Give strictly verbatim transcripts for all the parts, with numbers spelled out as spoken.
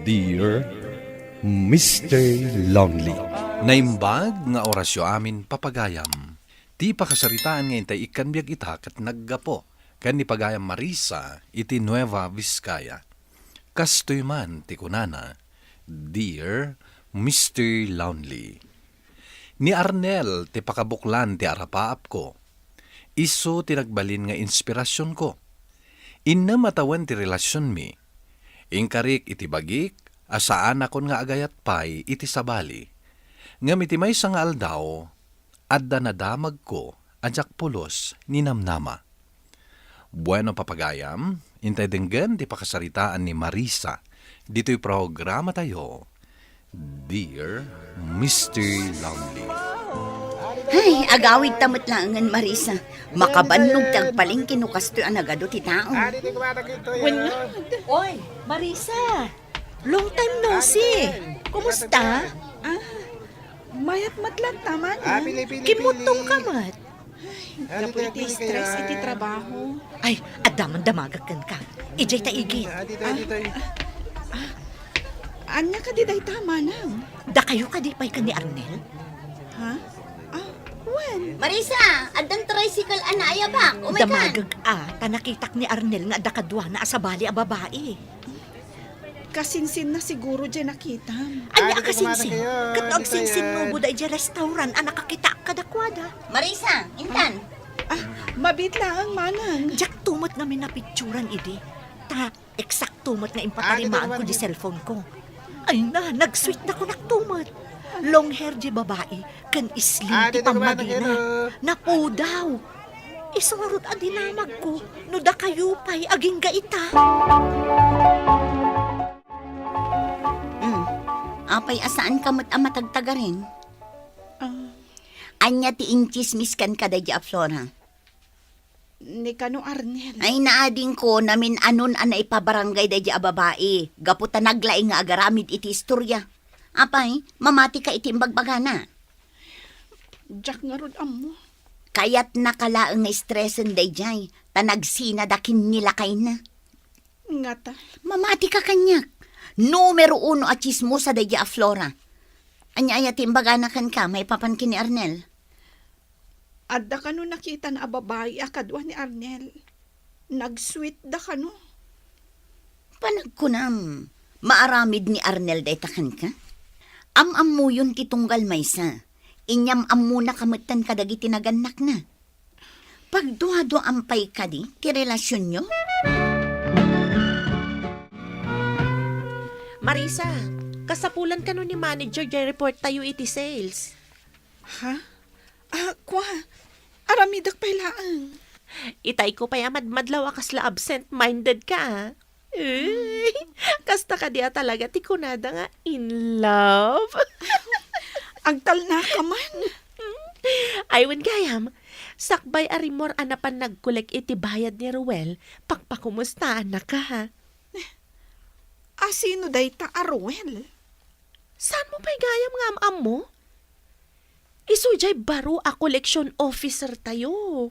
Dear Mister Lonely. Naimbag nga orasyo amin, papagayam. Ti pakasaritaan nga intay ikkan biag ita ket naggapu ken ni pagayam Marisa iti Nueva Vizcaya. Kastoy man ti kunana, Dear Mister Lonely. Ni Arnel ti pakabuklan ti arapaapko. Isu ti nagbalin nga inspirasionko. Innem a tawen ti relasionmi. Inkarik iti bagik a saanakon nga agayat pay iti sabali. Ngem iti maysa nga aldaw, adda nadamagko a diak pulos ninamnama. Bueno, papagayam, intay denggen ti pakasaritaan ni Marisa ditoy programatayo, Dear Mister Lonely. Ay, agawid ta met laengen, Marisa. Makabannog ti agpalengke no kastoy a nagadu ti tao. Wen nga. Oy, Marisa! Long time no see. Kumusta? Ah, mayat met latta, Manang. Kimmuttong ka met. Gapu iti stress iti trabaho. Ay, adda man damagak kenka. Idiay ta igid. Ania kadi dayta, Manang? Dakayo kadi pay ken ni Arnel? Ha? Ah, wen. Marisa, addan tricycle a naayabak. Umay kan. Damagek a, ta nakitak ni Arnel nga adda kaduana a sabali a babai. Kasinsinna siguro diay nakitam. Ania a kasinsin? Ket no agsinsinnubo daydiay restaurant a nakakitaak kadakuada. Marisa, intan. Ah, mabiit laeng, Manang. Diak tumet ngamin napicturan idi. Ta eksakto met nga impatarimaanko di cellphone ko. Ay na, nag-sweet da kunakto met. Long hair di babai, ken slim ti pammagina. Napudaw. Isu ngarud a dinamagko no dakayo pay agingga ita. Hmm. Apay a saanka met a matagtagarin? Ah. Ania ti intsismis kenka daydi a Flora? Ni kano Arnel. Ay, naadingko, namin-anon a naipabarangay daydi a babai, gapu ta naglaing nga agaramid iti istorya. Apay, mamatika iti imbagbagana. Diak ngarud ammo. Kayatnaka laeng nga stresen daydiay, ta nagsinada ken ni lakayna. Ngata. Mamatika kaniak. Numero uno a tsismosa daydi a Flora. Ania aya ti imbagana kenka maipapan ken ni Arnel? Adda kano nakitana a babai a kadua ni Arnel. Nag-sweet da kano. Panagkunam, maaramid ni Arnel dayta kenka? Am-ammoyon ti tunggal maysa. Inyam-ammonaka metten kadagiti nagannakna. Pagduaduaam pay kadi ti relasionyo? Marisa, kasapulan kano ni manager diay report tayo iti sales? Ha? Ah, kua, aramidek pay laeng. Itayko pay a madmadlaw a kasla absent-minded ka, ah. Uy, kasta kadi a talaga ti kunada nga in love? Agtalnaka man. Ay, wen gayam, sakbay a rimmuar a napan nagkolek iti bayad ni Ruel, pakpakumustaannaka. A sino dayta a Ruel? Saan mo pay gayam nga am-ammo? Isu diay baro a collection officer tayo.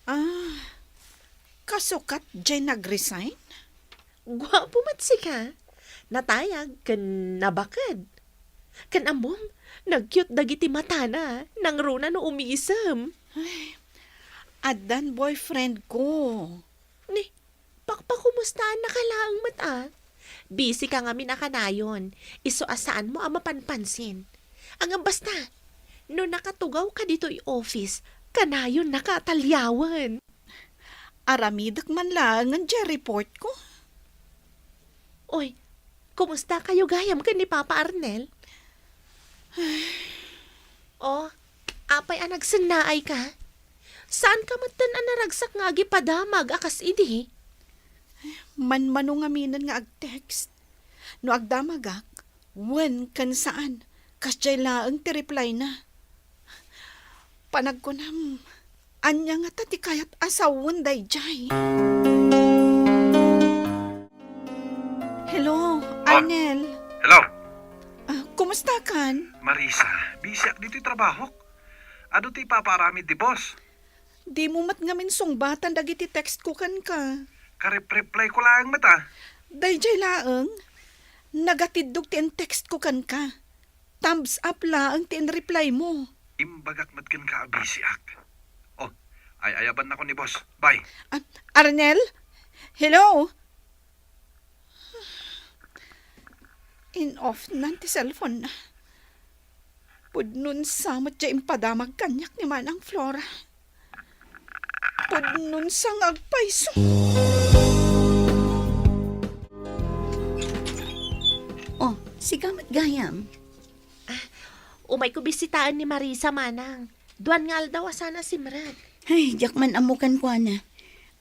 Ah, kasukat diay nag-resign? Guapo met sika. Natayag ken nabaked. Ken ammom, nag-cute dagiti matana, nangruna no umisem. Ay, addan boyfriend ko. Ni, pakpakumustaannaka laeng met a. Busy ka ngamin a kanayon, isu a saanmo a mapanpansin. Ngem basta, no nakatugaw ka ditoy office, kanayonnaka a taliawen. Aramidek man laengen diay report ko. Oy, kumusta kayo gayam ken ni Papa Arnel? Oh, apay a nagsennaay ka? Saan ka metten a naragsak nga agipadamag a kas idi? Manmano ngaminen nga ag-text. No agdamagak, wen ken saan, kasdiay laeng ti reply na. Panagkunam, ania ngata ti kayat a sawen daydiay? Hello, ah, Arnel. Hello. Ah, kumusta kan? Marisa, busy ak ditoy trabahok. Adu ti ipapaaramid ti boss. Dimo met ngamin sungbatan dagiti text ko kenka. Karep-reply ko laeng met a. Daydiay laeng. Nagatiddog ti in-text ko kenka. Thumbs up laeng ti in-reply mo. Imbagak met kenka a busy-ak. Oh, ay-ayaban nako ni boss. Bye. Ah, Arnel? Hello? In-off nan ti cellphone na. Pudno sa met diay impadamag kaniak ni Manang Flora. Pudno sa nga agpayso. Oh, sika met gayam. Ah, umayko bisitaen ni Marisa, Manang. Duan nga aldaw a saan a simrek. Ay, diak man ammo kenkuana.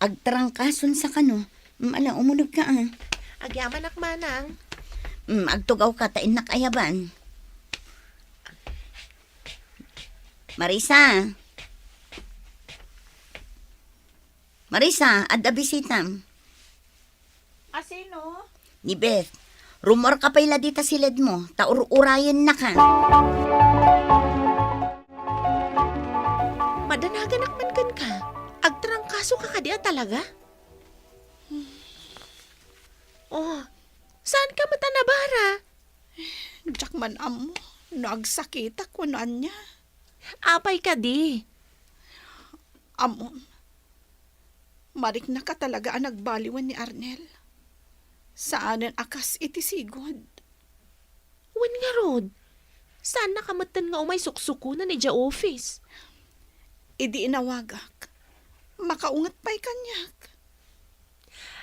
Agtrangkason sa kano. Mm, ala, umunegka, ah. Agyamanak, Manang. Mm, agtugawka ta innak ayaban. Marisa. Marisa, adda bisitam. A sino? Ni Beth. Rummuarka pay la dita siledmo, ta ur-urayennaka. Madanaganak man kenka. Agtrangkasoka kadi a talaga? Oh, saanka met a nabara? Diak man ammo no agsakitak wenno ania. Apay kadi? Ammom, mariknaka talaga a nagbaliwen ni Arnel. Saanen a kas iti sigud. Wen ngarud, saannaka metten nga umay suksukonan idiay office. Idi inawagak, makaunget pay kaniak.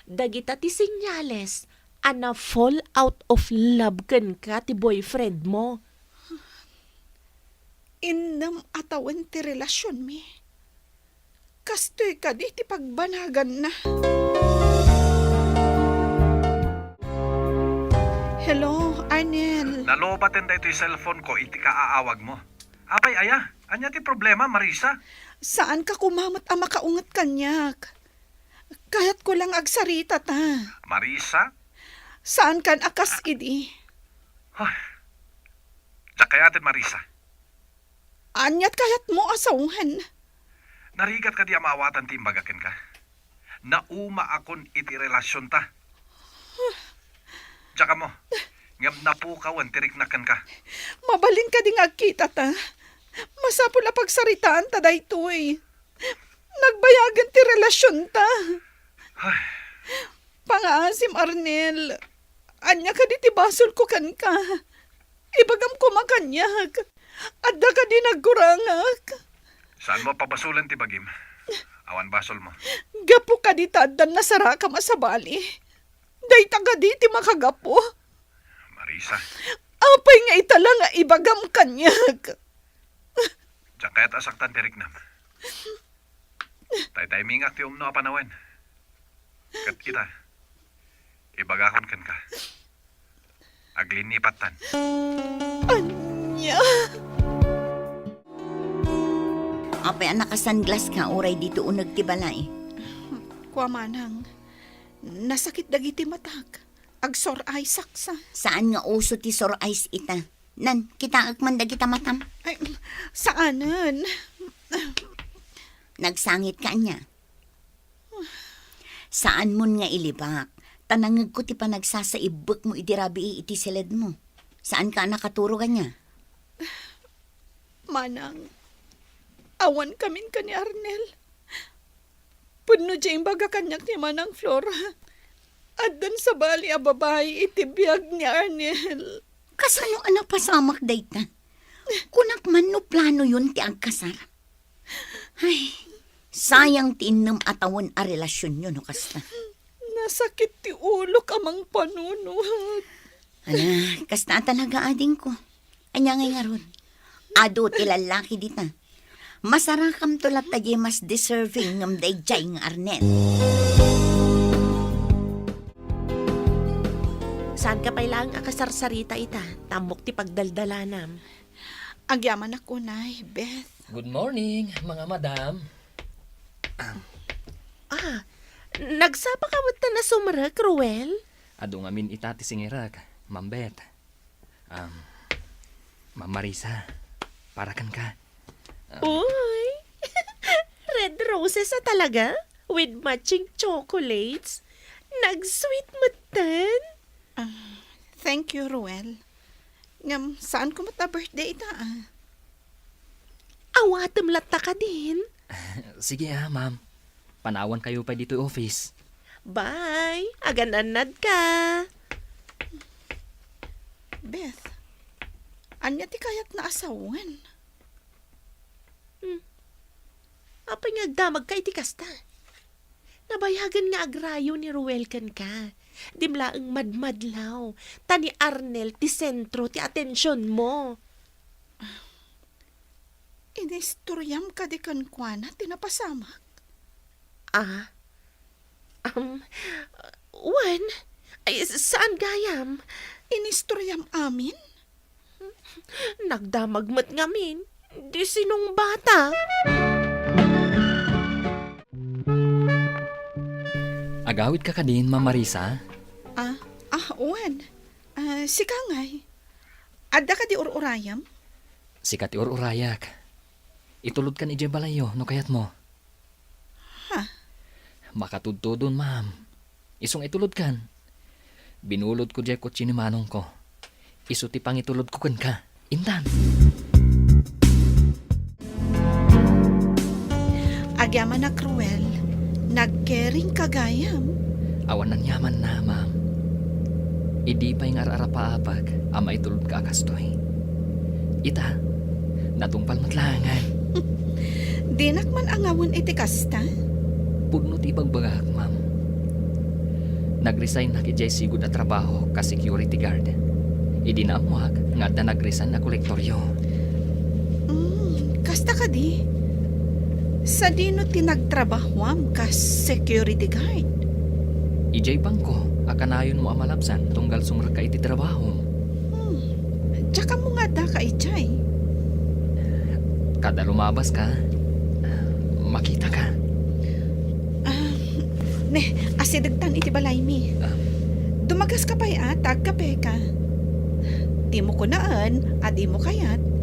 Dagita ti senyales a na-fall out of love kenka ti boyfriend mo. Innem a tawen ti relasionmi. Kastoy kadi ti pagbanaganna. Hello, Arnel. Nalobaten daytoy cellphone ko iti kaaawag mo. Apay aya? Ania ti problema, Marisa? Saanka koma met a makaunget kaniak. Kayatko lang agsarita ta. Marisa? Saankan a kas idi. Ay. Diak kayaten, Marisa. Aniat kayatmo a sawen? Narigat kadi a maawatan ti imbagak kenka? Naumaakon iti relasionta. Diak ammo, ngem napukawen ti riknak kenka. Mabalin kadi nga agkitata? Masapul a pagsaritaanta daytoy. Nagbayagen ti relasionta. Ay. Pangaasim, Arnel. Ania kadi ti basolko kenka? Ibagam koma kaniak. Adda kadi nagkurangak? Saanmo a pabasolen ti bagim? Awan basolmo. Gapu kadi ta addan nasarakam a sabali. Dayta kadi ti makagapu? Marisa. Apay nga ita la nga ibagam kaniak? Diak kayat a saktan ti riknam. Taytaymingak ti umno a panawen. Ket ita, ibagakon kenka. Aglinipattan. Ania? Apay a naka-sunglass ka uray ditoy uneg ti balay? Kua, Manang, nasakit dagiti matak. Agsore-eyesak sa. Saan nga uso ti sore-eyes ita? Nan, kitaek man dagita matam. Ay, saanen. Nagsangit ka ania? Saanmon nga ilibak, ta nangngegko ti panagsasaibbekmo idi rabii iti siledmo. Saanka a nakaturog ania? Manang, awan kamin ken ni Arnel. Pudno diay imbaga kaniak ni Manang Flora. Addan sabali a babai iti biag ni Arnel. Kasano a napasamak dayta? Kunak man no planoyon ti agkasar. Ay, sayang ti innem a tawen a relasionyo no kasta. Nasakit ti ulok a mangpanunuot. Ala, kasta a talaga, adingko. Ania ngay ngarud? Adu ti lallaki dita. Masarakamto latta diay mas deserving ngem daydiay nga Arnel. Saanka pay laeng a kasarsarita ita, ta ammok ti pagdaldalanam. Agyamanak unay, Beth. Good morning, mga madam. Ah, nagsapa ka met ta nasumrek, Ruel? Adu ngamin ita ti singirek, Ma'am Beth. Um, Ma'am Marisa, para kenka. Um, Uy! Red roses a talaga? With matching chocolates? Nag-sweet metten? Ah, Thank you, Ruel. Ngem, saan ko met a birthday ita, ah? Awatem latta kadin? Sige, ah, ma'am. Panawan kayo pay ditoy office. Bye! Agan-annad ka! Beth, ania ti kayat na asawen? Hmm. Apay nga agdamagka iti kasta? Nabayagen nga agrayo ni Ruel kenka. Dim laeng madmadlaw, ta ni Arnel ti sentro ti atensionmo. Inistoriam kadi kenkuana ti napasamak? Ah? Um, wen? Ay, saan gayam? Inistoriam amin? Nagdamag met ngamin. Di sinungbata. Agawidka kadin, Ma'am Marisa? Ah, ah, wen. Ah, sika ngay. Adda kadi ur-urayam? Sika ti ur-urayak. Itulodkan idiay balayyo no kayatmo. Ha? Makatudtudon, ma'am. Isu nga itulodkan. Binulodko diay kotse ni manongko. Isu ti pangitulodko kenka. Intan. Agyamanak, Ruel. Nagkering ka gayam. Awan aniamanna, ma'am. Idi pay nga ar-arapaapek a maitulodka a kastoy. Ita, natungpal met laengen. Dinak man angawen iti kasta? Pudno ti ibagbagak, ma'am. Nag-resignak idiay sigud a trabaho kas security guard. Idi naammoak nga adda nag-resign a kolektoryo. Mm, kasta kadi? Sadino ti nagtrabahoam kas security guard? Idiay bangko a kanayonmo a malabsan tunggal sumrekka iti trabahom. Hmm. Diak ammo nga addaka idiay. Kada lumabaska, makitaka. Ah, ne, asidegtan iti balaymi. Ah. Dumagaska pay a, ta agkapeka. Dimo kunaen a dimo kayat.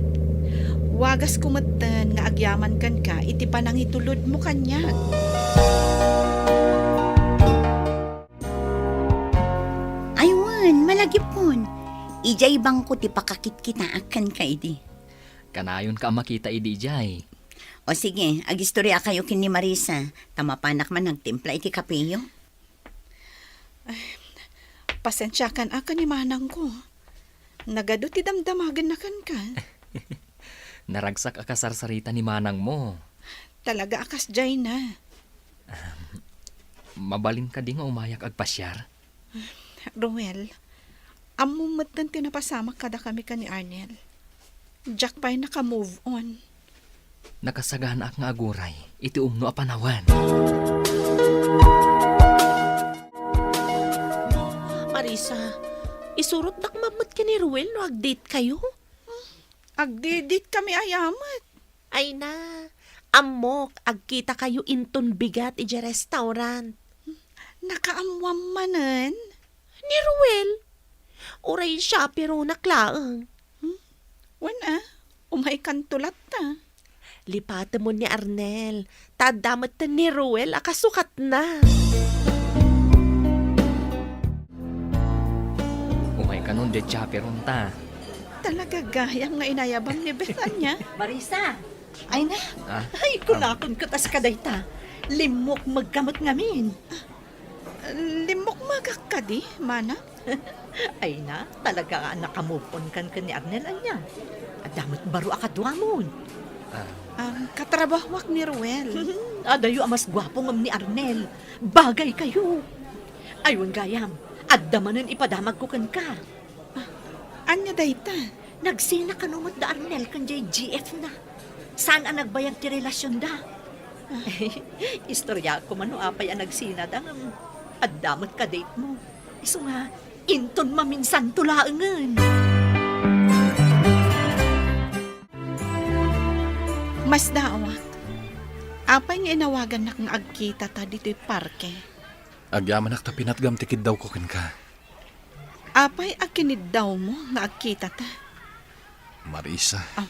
Wagasko metten nga agyaman kenka iti panangitulodmo kaniak. Ay wen, malagipon. Idiay bangko ti pakakitkitaak kenka idi. Kanayonka a makita idi idiay. O sige, agistoriakayo ken ni Marisa, ta mapanak man agtimpla iti kapeyo. Ay, pasensiakan a ken ni manangko. Nagadu ti damdamagenna kenka. Naragsak a kasarsarita ni manangmo. Talaga a kasdiayna. Ahem. Mabalin kadi nga umayak agpasiar? Ruel, ammom metten ti napasamak kadakami ken ni Arnel. Diak pay naka-move on. Nakasaganaak nga aguray iti umno a panawen. Marisa, isurotnak man met ken ni Ruel no ag-date kayo? Agdi-date kami aya met. Ay na, ammok, agkita kayo inton bigat idiay restaurant. Nakaammoam manen? Ni Ruel. Uray chaperonak laeng. Hmm? Wen a, umaykanto latta. Lipatemon ni Arnel, ta adda met ni Ruel a kasukatna. Umaykanon diay chaperon ta. Talaga gayam nga inayabam ni Beth, ania? Marisa! Ay na! Ah, ay, ah. Kunakon ket as kadayta. Limmukmegka met ngamin. Limmukmegak kadi, mana? Ay na, talaga a naka-move on kan ken ni Arnel, ania? Adda met baro a kaduamon. Ah. Ang katrabahoak ni Ruel. Adayo a mas guapo ngem ni Arnel. Bagay kayo. Ay, wen gayam, adda manen ipadamagko kenka. Ah, ania dayta? Nagsina kano met da Arnel ken jay G F na. Saan a nagbayag ti relasionda. Istoriaak koma no apay a nagsinada ngem adda met ka-date mo. Isu nga, inton maminsanto laengen. Masdaawak. Apay nga inawagannak nga agkitata ditoy parke? Agyamanak ta pinatgam ti kiddawko kenka. Apay a kiniddawmo nga agkitata? Marisa. Ah,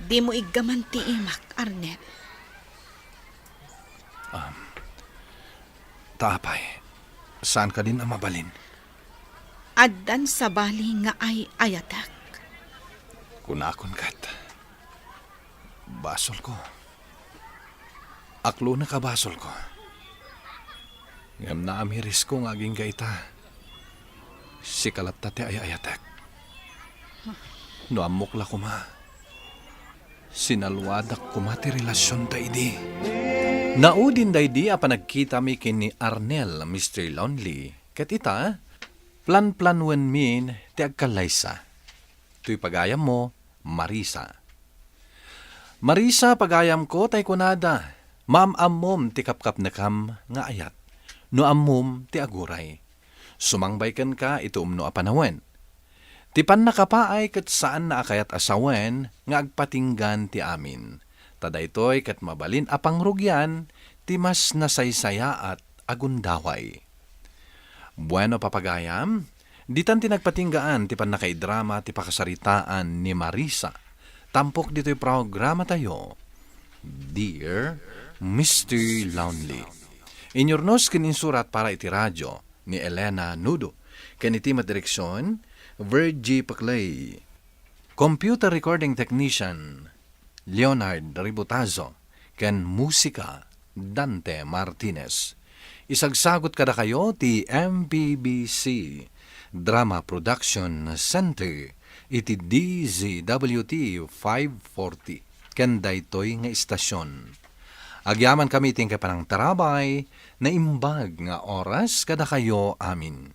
dimo iggaman ti imak, Arnel. Um, ta apay, saan kadin a mabalin? addan sabali nga ay-ayatek. Kunakon ket, basolko. Aklonek a basolko. Ngem naamirisko nga agingga ita. Sika latta ti ay-ayatek. No ammok la koma, sinaluadak koma ti relasionta idi. Naudin daydi a panagkitami ken ni Arnel, Mister Lonely, ket ita, planplanuenmin ti agkallaysa. Toy pagayammo, Marisa. Marisa, pagayamko, tay kunada, maam-ammom ti kapkapnekam nga ayat, no ammom ti aguray. Sumangbay kenka iti umno a panawen. Ti pannakapaay ket saanna a kayat a sawen nga agpatinggan ti amin. Ta daytoy ket mabalin a pangrugian ti mas nasaysayaat a gundaway. Bueno, papagayam, ditan ti nagpatinggaan ti pannakaidrama ti pakasaritaan ni Marisa. Tampok ditoy programatayo, Dear Mister Lonely. Inyurnos ken insurat para iti radio ni Elena Nudo. Ken iti met direksion, Virgie Paclay. Computer recording technician, Leonard Ributazo, ken musika, Dante Martinez. Isagsagut kadakayo ti M P B C Drama Production Center iti D Z W T five forty ken daytoy nga istasion. Agyamankami iti inkay panangtarabay, naimbag nga oras kadakayo amin.